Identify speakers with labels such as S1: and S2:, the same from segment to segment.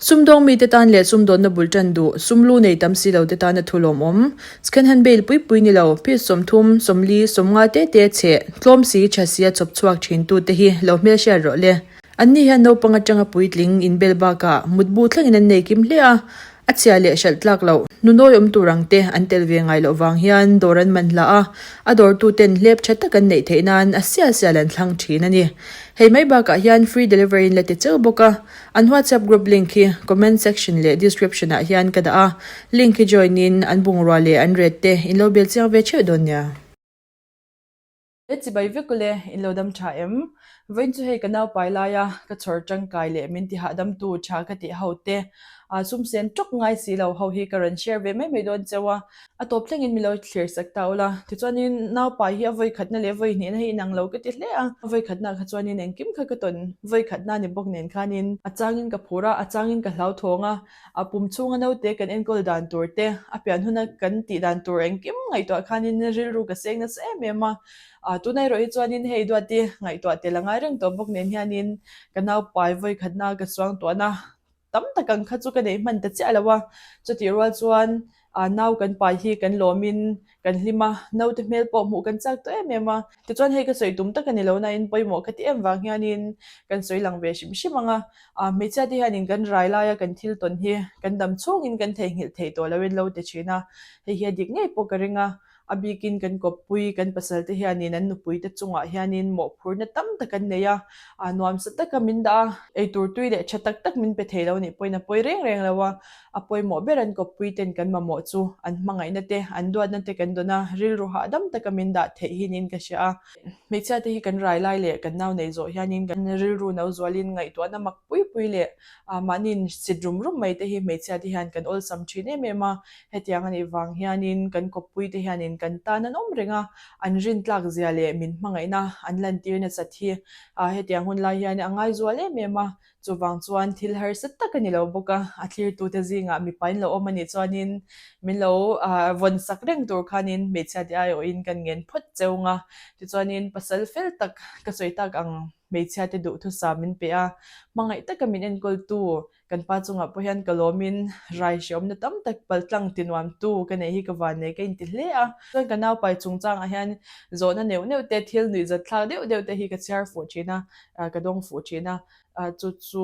S1: Sumdawng mite tan leh sumdawnna bul tan duh, sum lu nei tam si lo te tana thu lawmawm. Second hand bale pui pui ni lo, piece 30, 40, 50 te te chhe, tlawm si, tha si a chawp chhuak thin tu te hi lo hmelhriat rawh le. Anni hian naupang atanga puitling inbel bakah mutbu thlengin an nei kim hle a, a chhia leh hralh tlak loh, nunawi awm tur ang te an tel ve ngai loh vang hian dawr an man hlah a, a dawrtu ten hlep tha tak an neih theih nan a sial sial an thlang thin a ni. Hei mai bakah hian free delivery in la ti cheu bawk a, an WhatsApp group link hi comment section leh description ah hian ka dah a, link hi join in an bungrua leh an rate te in lo bel chiang ve theuh dawn nia.
S2: He chibai vek ule, in lo dam tha em? Vawiin chu hei ka naupai laia ka chhawr tangkai leh min ti hahdamtu tha ka tih ho te, sum sen tawk ngai si lo ho hi ka rawn share ve mai mai dawn cheu a. A tawp thlengin min lo thlir sak ta ula, tichuanin naupai hi a vawi khatna leh vawi hnihna hi inang lo ka ti hle a. A vawi khatna kha chuanin engkim kha ka tawn vawi khatna ni bawk nen khanin a changin ka phur a, a changin ka hlauthawng a, A pum chhunga naute kan enkawl dan tur te, a pian huna kan tih dan tur engkim ngaihtuah khanin rilru ka seng nasa em em a. Tunah erawh hi chuanin hei Duati ngaihtuah tel a ngai reng tawh bawk nen hianin ka naupai vawikhatna ka suangtuahna tam tak ang kha chu ka neih hman ta chiah lo a. Chutih rual chuan nau kan pai hi kan lawmin Kan hlim a, naute hmel pawh hmuh kan chak tawh em em a. Tichuan hei ka sawi tum tak a ni lo nain pawimawh ka ti em vang hianin kan sawi lang ve hrim hrim ang a. Hmeichhia te hianin kan rai laia kan thil tawn hi kan dam chhungin kan theihnghilh theih tawh loin lo ti thin a. Hei hi a dik ngei pawh ka ring a. A bikin kan kawppui, kan pasal te hianin an nupui te chungah hianin mawhphurna tam tak an nei a. Nuamsa taka min dah a, eitur tui leh tha tak tak min pe thei lo nih pawhin a pawi reng reng lo a. A pawimawh ber an kawppui ten kan mamawh chu an hmangaihna te, an duatna te kan dawn a, rilru hahdam taka min dah theih hi niin ka hria a. Hmeichhia te hi kan rai lai leh kan nau nei zawh hianin kan rilru no zualin ngaihtuahna mak pui pui leh mahniin sit rum rum mai te hi hmeichhia te hian kan awlsam thin em em a. Hetiang a nih vang hianin kan kawppui te hianin kan tan an awm reng a, an rintlak zia leh min hmangaihna an lantir nasat hi hetiang hun lai hian a ngaizual em em a. Chuvang chuan thil harsa tak a ni lo bawk a, a thlirtute zingah mipa in lo awm a nih chuanin min lo vawn sak reng tur khanin hmeichhia te aiawhin kan ngen phawt cheu ang a. Tichuanin pasal fel tak ka sawi tak ang hmeichhia te duhthusa min pe a, hmangaih taka min enkawltu kan pa chungah pawh hian ka lawmin rai hreawmna tam tak paltlang tinuamtu ka neih hi ka van nei ka inti hle a. Chuan ka naupai chungchangah hian zawhna neuh neuh te thil nuihzatthlak deuh deuh te hi ka chhiar fuh thin a, ka dawng fuh thin a. Chu chu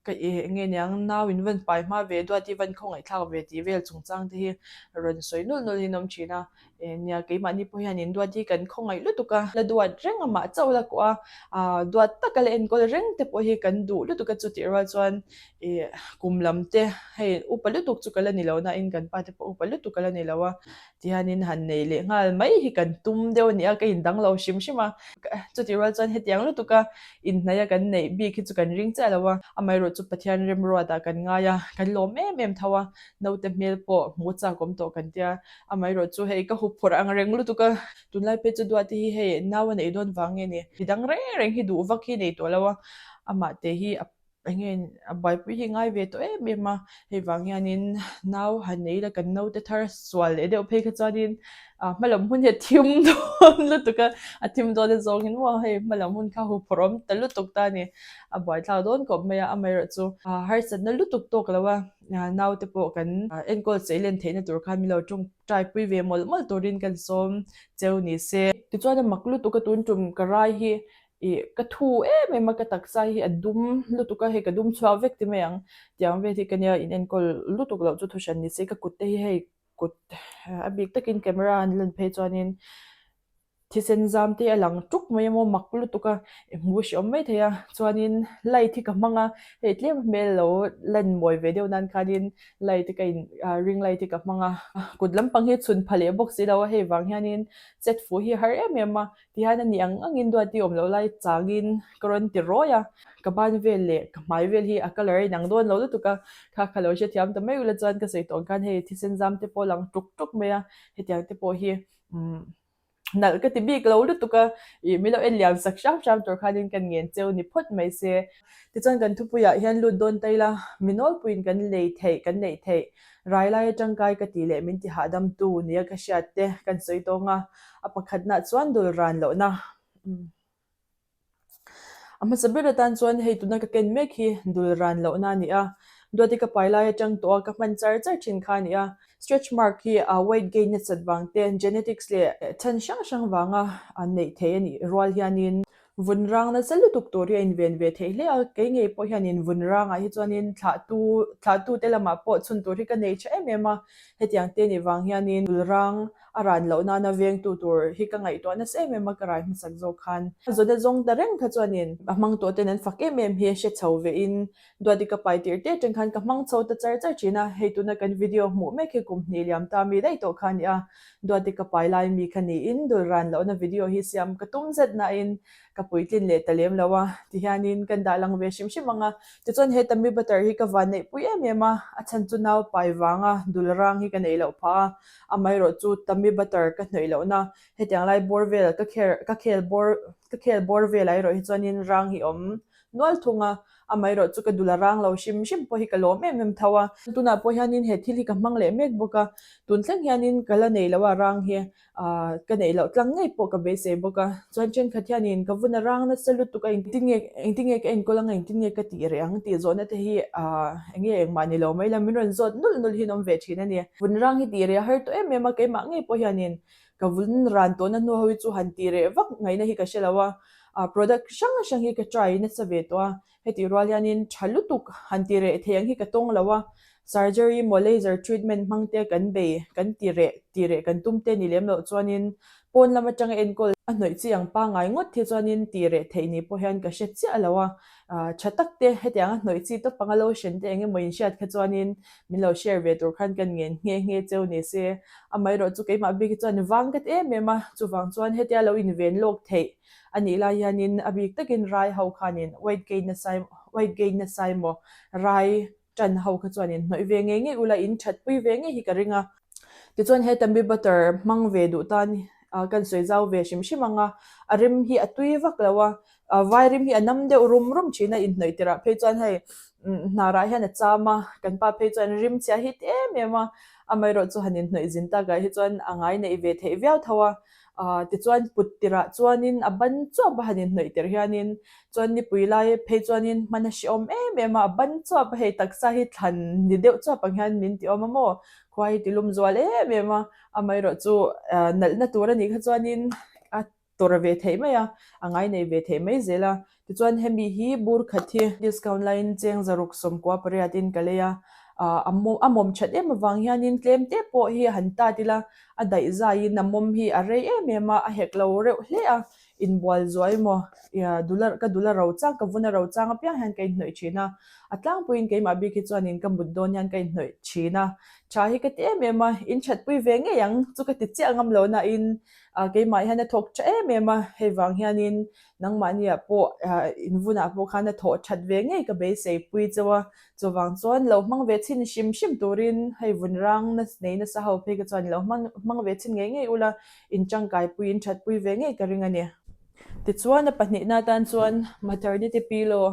S2: ka eng nge niang nau in van pai hma ve duat i van khawngaihthlak ve tih vel chungchang te hi rawn sawi nulh nulh in awm thin a. Nia keimahni pawh hian in duat hi kan khawngaih lutuk a, la duat reng a mah chauh la kuah a, duat taka la enkawl reng te pawh hi kan duh lutuk a chutih rual chuan ih kum lam te hei upa lutuk chu ka la ni lo nain kan pa te pawh upa lutuk a la ni lo a. Tihianin han nei leh nghal mai hi kan tum deuh a ni a, ka indang lo hrim hrim a. Chutih rual chuan hetiang lutuka inhnaia kan neih bik hi chu kan ring chiah lo a, amaherawh chu Pathian remruatah kan ngai a, kan lawm em em tho a, naute hmel pawh hmuh chak awm tawh kan tia, amaherawh chu hei ka hup phawrh ang reng lutuk a, tunlai phei chu Duati hi hei nau a neih dawn vang nge ni, midang reng reng hi duh vak hi nei tawh lo a, amah te hi a. Enge a buaipui hi ngai ve tawh em em a, hei vang hianin nau han nei ila kan naute thar sual leh deuh phei kha chuanin ah hmalam hun hi a thim dawn lutuk a, a thim dawn a zawngin maw hei hmalam hun kha huphurh awm ta lutuk ta a ni, a buaithlak dawn khawp mai a, amaherawh chu harsatna lutuk tawk lo a, naute pawh kan enkawl cheilen theihna tur khan min lo tawngtai pui ve mawlh mawlh turin kan sawm cheu ni se. Tichuan a mak lutuk a tun tum ka rai hi Ih ka thu em em a ka taksa hi a dum lutuk a hei ka dum chhuak vek ti mai ang tiang vel hi ka nia in enkawl lutuk loh chu thuhran ni se ka kut te hi hei kut a bik takin camera an lan phei chuanin thisen zam te a lang tuk mai emaw mak lutuk a hmuh hreawm mai thei a chuanin light hi ka hmang a hei tlem hmel lo lan mawi ve deuh nan khanin light hi ka in ring light hi ka hmang a kut lampang hi chhun pha leh bawk si lo a hei vang hianin chet fuh hi a har em em a. Tihian a ni ang angin duati awm loh lai changin ka rawn ti rawi a, ka ban vel leh ka hmai vel hi a colour a inang dawn lo lutuk a, kha kha lo hrethiam ta mai ula chuan ka sawi tawh ang khan hei thisen zam te pawh a lang tuk tuk mai a, hetiang te pawh hi umm nalh ka ti bik lo lutuk a, ih min lo en liam sak hram hram tur khanin ka ngen cheu ni phawt mai se. Tichuan kan thupuiah hian lut dawn ta ila, mi nawlpuiin kan lei theih kan neih theih Rai lai atangkai ka tih leh min ti hahdamtu nia ka hriat te kan sawi tawng a, a pakhatna chuan dul ran lohna. A hmasa ber atan chuan hei tuna ka ken mek hi dul ran lohna a ni a, Duati ka pai lai atang tawh a ka hman char char thin kha a ni a. Stretch mark hi a weight gain nasat vang te, genetics leh chhan hrang hrang vanga neih theih a nih rual hianin vun rang nasa lutuk tur hi a inven ve theih hle a. Kei ngei pawh hianin vun rangah hi chuanin thlahtu thlahtute lamah pawh chhun tur hi ka nei tha em em a. Hetiang te nih vang hianin dul rang a ran loh nana vengtu tur hi ka ngaihtuah nasa em em a ka rai hmasak zawk khan. Zawhna zawng ta reng kha chuanin a hmang tawh ten an fak em em hi hre chho vehin Duati ka pai tirh te atang khan ka hmang chho ta char char thin a, hei tuna kan video hmuh mek hi kum hnih liam ta mi daih tawh kha a ni a, Duati ka pai lai mi kha niin dul ran lohna video hi siam ka tum zet nain ka puitlin leh ta lem lo a, tihianin kan dah lang ve hrim hrim ang a, tichuan he tummy butter hi ka van neih pui em em a, a chhan chu nau pai vanga dul rang hi ka neih loh phah a, amaherawh chu tummy butter ka hnawih lohna hetiang lai bawr vel ka khel ka khel bawr ka khel bawr velah erawh hi chuanin rang hi awm nual thung a, Amaherawh chu ka dul a rang lo hrim hrim pawh hi ka lawm em em tho a. Tunah pawh hianin he thil hi ka hmang leh mek bawk a, tun thleng hianin ka la nei lo a rang hi ah ka neih loh tlang ngei pawh ka beisei bawk a. Chuan thenkhat hianin ka vun a rang nasa lutuk a engtin nge engtin nge ka enkawl anga engtin nge ka tih reh ang tih zawhna te hi ah eng nge engmah ni lo mai la min rawn zawt nulh nulh hi an awm ve thin a ni. Vun rang hi tih reh a har tawh em em a keimah ngei pawh hianin ka vun ran tawhna hnu ho hi chu han tih reh vak ngaihna hi ka hre lo a. Ah product hrang hrang hi ka try nasa ve tawh a, hetih rual hianin tha lutuk han ti reh thei ang hi ka tawng lo a, surgery emaw laser treatment hmang te kan bei kan ti reh ti reh kan tum te ni lem loh chuanin pawn lam atanga enkawl a hnawih chi ang pangngai ngawt hi chuanin ti reh theih ni pawh hian ka hre chiah lo a, ah tha tak te hetiang a hnawih chi tawp anga lotion te eng emaw inhriat kha chuanin min lo share ve tur khan kan ngen nghe nghe cheu ni se, amaherawh chu keimah bik hi chuan vang ka ti em em a, chuvang chuan hetia lo inven lawk theih A nih lai hianin a bik takin rai ho khanin weight gain nasa weight gain nasa emaw rai tan ho kha chuanin hnawih ve ngei ngei ula in that pui ve ngei hi ka ring a. Tichuan he tummy butter hmang ve duh tan kan sawi zau ve hrim hrim ang a, a rim hi a tui vak lo a, vai rim hi a nam deuh rum rum thin a inhnawih tirah phei chuan hei hnarah hian a cham a, kan pa phei chuan rim chhia hit em em a, amaherawh chu han inhnawih zin takah hi chuan a ngai neih ve theih viau tho a. Ahh tichuan put tirah chuanin a ban chuap a han inhnawih tirh hianin chuan nipui lai phei chuanin hman a hrehawm em em a, a ban chuap a hei taksa hi thlan ni deuh chuap ang hian min ti awm a maw khua hi ti lum zual em em a, amaherawh chu ahh nalhna tur a nih kha chuanin a tawrh ve theih mai a, a ngai nei ve theih mai zel a. Tichuan hemi hi bur khat hi discount laiin cheng zaruk sawmkua pariatin ka lei a, ah a mawm a mawm that em avang hianin tlem te pawh hi han tat ila a daih zaiin a mawm hi a rei em em a, a hek lo reuh hle a, inbual zuai maw ia dul a ka dul a ro chang ka vun a ro chang apiang hian ka inhnawih thin a, a tlangpuiin keimah bik hi chuanin ka mut dawn hian ka inhnawih thin a, tha hi ka ti em em a, in thatpui ve ngei ang chu ka ti chiah ngam lo nain ah keimah hian a thawk tha em em a, hei vang hianin Nangmahniah pawh invunah pawh khan a thawh that ve ngei ka beisei pui chauh a, chuvang chuan lo hmang ve chhin hrim hrim turin hei vun rang nei nasa ho phei kha chuan lo hmang hmang ve chhin ngei ngei ula in tangkai pui in that pui ve ngei ka ring a ni. Tichuan a pahnihna atan chuan maternity pillow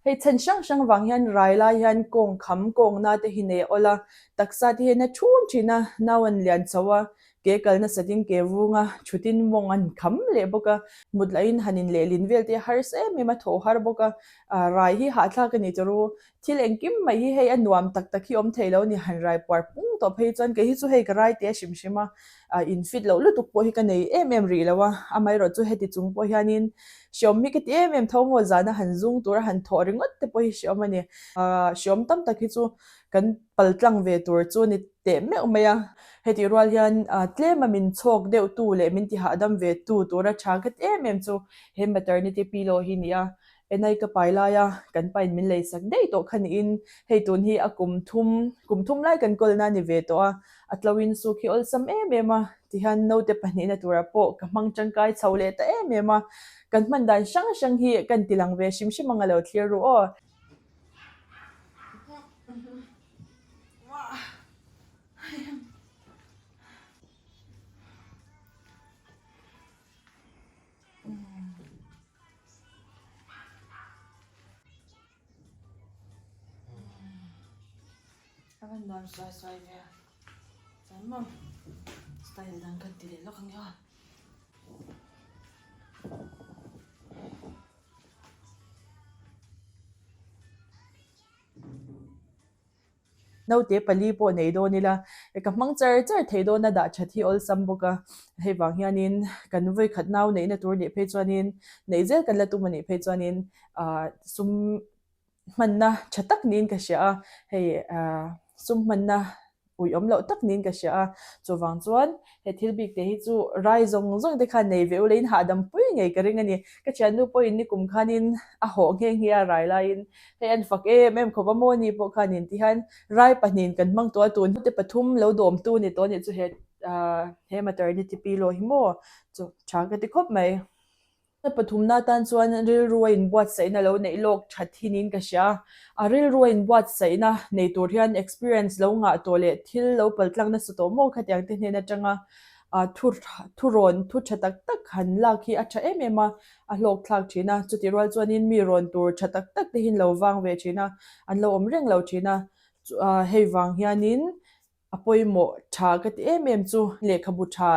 S2: Hei chhan hrang hrang vang hian rai lai hian kawng kham kawng na te hi nei a awl a, taksa te hian a thum thin a, nau an lian chho a, ke kal nasat in ke vung a, thut in mawng an kham leh bawk a, mut lah in han in lehlin vel te a harsa em em a, thaw har bawk a, ah rai hi hahthlak a ni chu ru, thil engkim mai hi hei a nuam tak tak hi awm thei lo a ni, han rai puar pung tawh phei chuan kei hi chu hei ka rai teh a hrim hrim a, ah in fit loh lutuk pawh hi ka nei em em rih lo a, amaherawh chu heti chung pawh hianin Hreawm hi ka ti em em tho maw zana han zung tura han thawh ringawt te pawh hi hreawm a ni. Hreawm tam tak hi chu kan pal tlang ve tur chu a ni teh meuh mai a. Hetih rual hian tlema min chhawk deuh tu leh min ti hahdam ve tu tura tha ka ti em em chu he maternity pillow hi ni a. Enai ka pai laia kan pain min lei sak daih tawh kha niin hei tun hi a kum thum kum thum lai kan kawlna a ni ve tawh a. A tlo in suk hi awlsam em em a, tihian naute pahnihna turah pawh ka hmang tangkai chho leh ta em em a, kan hman dan hrang hrang hi kan ti lang ve hrim hrim ang a lo thlir ru aw. A van nuam suai suai ve a chuan maw style dang kan ti leh lawk ang e aw. Naute pali pawh nei dawn ila ka hmang char char thei dawn a dah that hi awlsam bawk a, hei vang hianin kan vawikhat nau neihna tur nih phei chuanin neih zel kan la tum a nih phei chuanin ah sum hmanna tha tak niin ka hria a, hei ah sum hmanna uiawm loh tak niin ka hria a, chuvang chuan he thil bik te hi chu rai zawng zawng te khan nei ve ula in hahdam pui ngei ka ring a ni. Ka thiannu pawhin nikum khanin a hawh nghe nghe a rai laiin hei an fak em em khawp a maw ni pawh khan in ti hian rai pahnihin kan hmang tawh a tun te pathum lo dawmtu ni tawh a nih chu he ah he maternity pillow hi maw chu tha ka ti khawp mai. A pathumna atan chuan rilru a inbuatsaihna lo neih lawk that hinin ka hria a, a rilru a inbuatsaihna nei tur hian experience lo ngah tawh leh thil lo paltlang nasa tawh maw khatiang te hnen atanga thu thurawn thu tha tak tak han lak hi a tha em em a, a hlawk thlak thin a, chutih rual chuanin mi rawn tur tha tak tak te hi an lo vang ve thin a, an lo awm reng lo thin a, hei vang hianin A pawimawh tha ka ti em em chu lehkhabu tha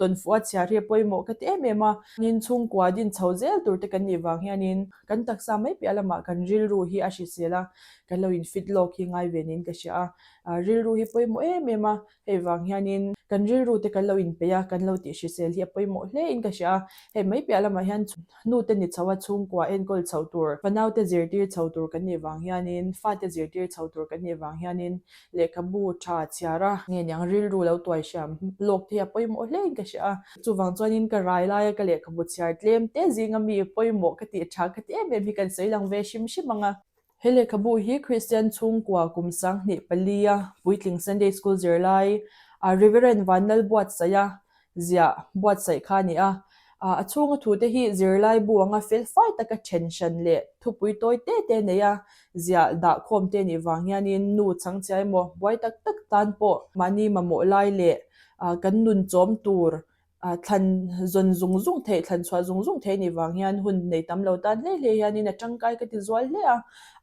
S2: tawnfuh a chhiar hi a pawimawh ka ti em em a. Nin chhungkua din chho zel tur te kan nih vang hianin kan taksa mai piah lamah kan rilru hi a hrisel a, kan lo in fit lawk hi ngai ve niin ka hria a. Rilru hi pawimawh em em a, hei vang hianin kan rilru te kan lo inpeih a, kan lo tih hrisel hi a pawimawh hle in ka hria a. Hei mai piah lamah hian nute ni chho a chhungkua enkawl chho tur, fanaute zirtir chho tur kan nih vang hianin, fate zirtir chho tur kan nih vang hianin Lehkhabu tha chhiar a, nge niang rilru lo tuai hriam lawk te hi a pawimawh hle in ka hria a. Chuvang chuanin ka rai laia ka lehkhabu chhiar tlem te zinga mi pawimawh ka tih tha ka ti em em hi kan sawi lang ve hrim hrim ang a. He lehkhabu hi Kristian chhungkua kum 24 a puitling Sunday School zirlai a Reverend Vanlal Buatsaia ziah buatsaih kha a ni a. A chhunga thute hi zirlai bu anga felfai taka then hran leh thupui tawi te te nei a, ziah dah khawm te nih vang hianin nu chhangchhia emaw buai tak tak tan pawh mahni mamawh lai leh kan nun chawm tur thlan zawn zung zung theih, thlan chhuah zung zung theih nih vang hian hun nei tam lo tan hlei hlei hianin a tangkai ka ti zual hle a.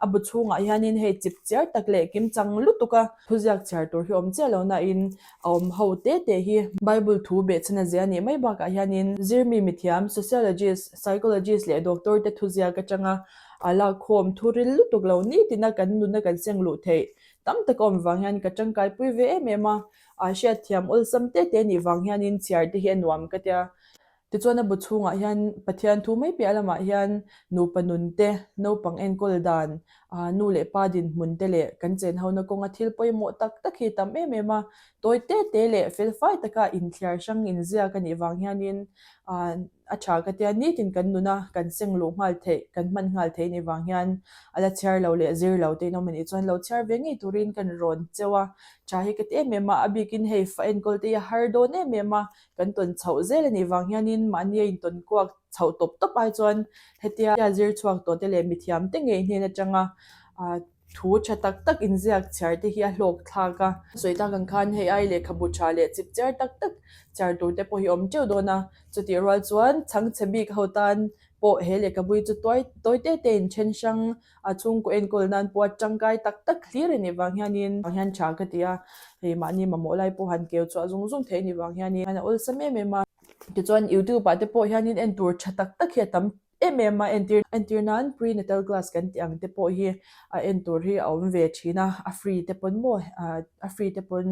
S2: A bu chhungah hianin hei chip chiar tak leh kim chang lutuk a thuziak chhiar tur hi awm chiah lo nain A awm ho te te hi Bible thu behchhan a zia nih mai bakah hianin zirmi mithiam, sociologist, psychologist leh doctor te thuziak atanga a lakkhawm thu ril lutuk lo nitina kan nuna kan seng luh theih tam tak a awm vang hian ka tangkai pui ve em em a, a hriatthiam awlsam te te nih vang hianin chhiar te hi a nuam ka tia. Tichuan a bu chhungah hian Pathian thu mai piah lamah hian nupa nun te, naupang enkawl dan, nu leh pa dinhmun te leh kan chenhona kawnga thil pawimawh tak tak hi tam em em a. Tawi te te leh felfai taka inthliar hrang inziak a nih vang hianin a tha ka tia nitin kan nuna kan seng luh nghal theih, kan hman nghal theih nih vang hian a la chhiar lo leh zir lo te in awm a nih chuan lo chhiar ve ngei turin kan rawn cheu a. Tha hi ka ti em em a, a bikin hei fa enkawl te hi a har dawn em em a, Kan tawn chhoh zel a nih vang hianin mahni a intawn kuak chhoh tawp tawp ai chuan hetia zir chhuak tawh te leh mithiam te ngei hnen atanga thu tha tak tak inziak chhiar te hi a hlawk thlak a. Sawi tak ang khan hei ai lehkhabu tha leh chip chiar tak tak chhiar tur te pawh hi awm teuh dawn a, chutih rual chuan chhangchhe bik ho tan pawh he lehkhabu hi chu tuai tawi te te in then hrang a chhungkaw enkawl nan pawh a tangkai tak tak hlir a nih vang hianin vang hian tha ka ti a, hei mahni mamawh lai pawh han keu chhuah zung zung theih a nih vang hianin a awlsam em em a. Tichuan youtube ah te pawh hianin en tur tha tak tak hi a tam em em a, entir entir nan prenatal class kan tih ang te pawh hi a en tur hi a awm ve thin a, a free te pawn maw a free te pawn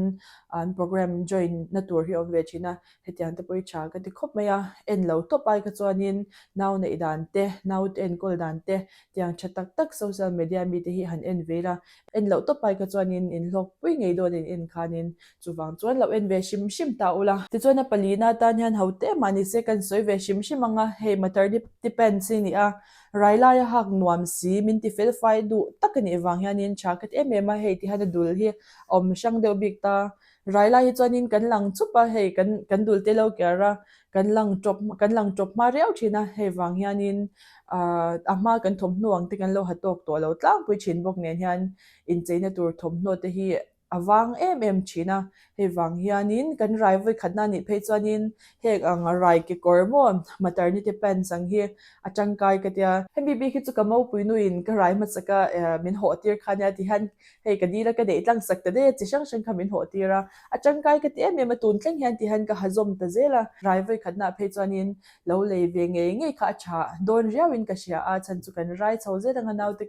S2: an program join na tur hi a awm ve thin a, hetiang te pawh hi tha ka ti khawp mai a, en lo tawp ai kha chuanin nau neih dan te, nau te enkawl dan te Tiang tha tak tak social media mite hi han en ve ila, en loh tawp ai kha chuanin in hlawk pui ngei dawn in en khanin chuvang chuan lo en ve hrim hrim ta ula. Tichuan a palina atan hian ho te mah nise kan sawi ve hrim hrim ang a, hei maternity pants hi ni a, rai laia hak nuam si min ti fel fai duh tak a nih vang hianin tha ka ti em em a, hei ti hian a dul hi a awm hrang deuh bik ta, rai lai hi chuanin kan lang chup a, hei kan kan dul te lo ker a, Kan lang tawp kan lang tawp hma riau thin a, hei vang hianin ahh a hma kan thawmhnaw ang te kan lo ha tawk tawh lo tlangpui thin bawk nen hian incheina tur thawmhnaw te hi a vang em em thin a, hei vang hianin kan rai vawi khatna anih phei chuanin heng ang rai kekawr maw maternity pants ang hi a tangkai ka tia. Hemi bik hi chu ka mopui nuin ka rai hmasaka min hawh tir kha nia ti hian Hei ka dil a ka neih tlang sak ta daih a, chi hrang hrang kha min hawh tir a, a tangkai ka ti em em a, tun thleng hian ti hian ka ha zawm ta zel a, rai vawi khatnaah phei chuanin lo lei ve ngei ngei kha a tha dawn riauin ka hria a, chhan chu kan rai chho zel anga naute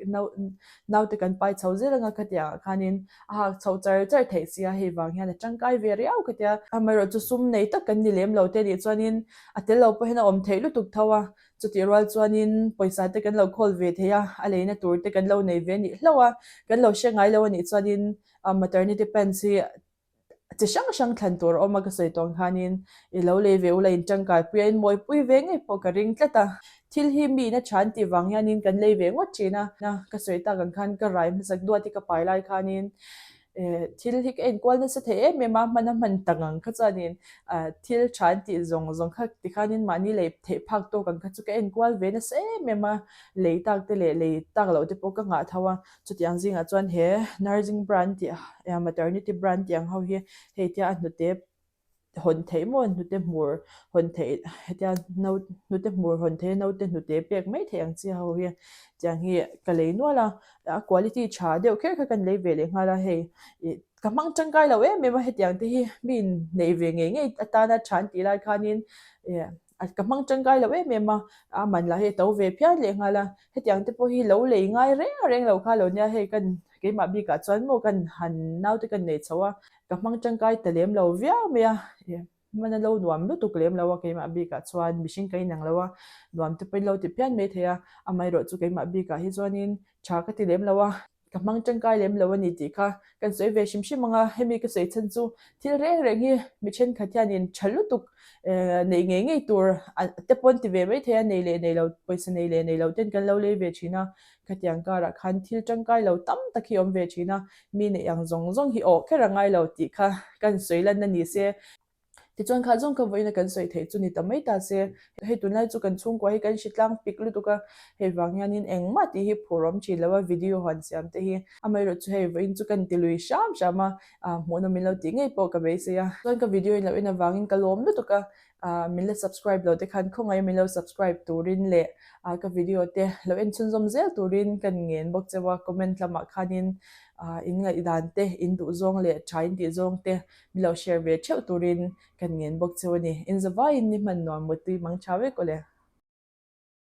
S2: naute kan pai chho zel anga khatiangah khanin a hak chho char. char char theih sia hei vang hian a tangkai ve riau ka tia. Amaherawhchu sum nei tak kan ni lem lo te nih chuanin a tel lo pawh hian a awm theih lutuk tho a, chutih rual chuanin pawisa te kan lo khawl ve thei a, a leina tur te kan lo nei ve nih hlauh a, kan lo hre ngai lo a nih chuanin maternity pants hi chi hrang hrang thlan tur a awm a ka sawi tawng khanin i lo lei ve ula in tangkai pui a in mawipui ve ngei pawh ka ring tlat a, thil hi mi in a tha an tih vang hianin kan lei ve ngawt thin a, ka sawi tak ang khan ka rai hmasak duat hi ka pai lai khanin eh thil hi ka enkual nasa thei em em a hman a hman tak ang kha chuanin ah thil tha an tih zawng zawng kha tikhanin mahni lei theih phak tawk ang kha chu ka enkual ve nasa em em a, lei tak te leh lei tak loh te pawh ka nghah tho a. Chutiang zingah chuan he nursing bra an tih ah maternity bra an tih ang ho hi hei tia a hnute hawn theih maw hnute hmur hawn theih hetia no hnute hmur hawn theih a naute hnute pek mai theih ang chi ho hi tiang hi ka lei nual a a quality tha deuh kher kha kan lei ve leh nghal a hei ih ka hmang tangkai lo em em a hetiang te hi mi in neih ve ngei ngei atana tha an tih lai khanin ih ka hmang tangkai lo em em a a man lah hi a to ve phian leh nghal a. Hetiang te pawh hi lo lei ngai reng reng lo kha lo nia, hei kan keimah bikah chuan maw kan han naute kan nei chho a, ka hmang tangkai ta lem lo viau mai a, hman a lo nuam lutuk lem lo a keimah bikah chuan mihring ka inang lo a, nuam te pawhin lo ti phian mai thei a, amaherawh chu keimah bikah hi chuanin tha ka ti lem lo a. Ka hmang tangkai lem lo a ni tih kha kan sawi ve hrim hrim ang a, hemi ka sawi chhan chu thil reng reng hi mi thenkhat hianin tha lutuk neih ngei ngei tur te pawn ti ve mai thei a, nei leh nei lo pawisa nei leh nei lo ten kan lo lei ve thin a, khatiang karah khan thil tangkai lo tam tak hi awm ve thin a, mi neih ang zawng zawng hi awh kher a ngai lo tih kha kan sawi lan a ni se. Tichuan kha zawng ka vawiin a kan sawi theih chu ni ta mai ta se, hei tunlai chu kan chhungkua hi kan hri tlang pik lutuk a, hei vang hianin engmah tih hi phur awm thin lo a video han siam te hi amaherawh chu hei vawiin chu kan ti lui hram hram a, hmuhnawm min lo tih ngei pawh ka beisei a. Chuan ka video in lo en avangin ka lawm lutuk a, min la subscribe lo te khan khawngaih min lo subscribe turin leh ka video te lo en chhunzawm zel turin ka ngen bawk cheu a, comment lamah khanin in ngaihdan te, in duhzawng leh tha in tihzawng te Min lo share ve theuh turin kan ngen bawk cheu a ni. Inzavaiin ni hman nuam mutui mang tha vek aw le.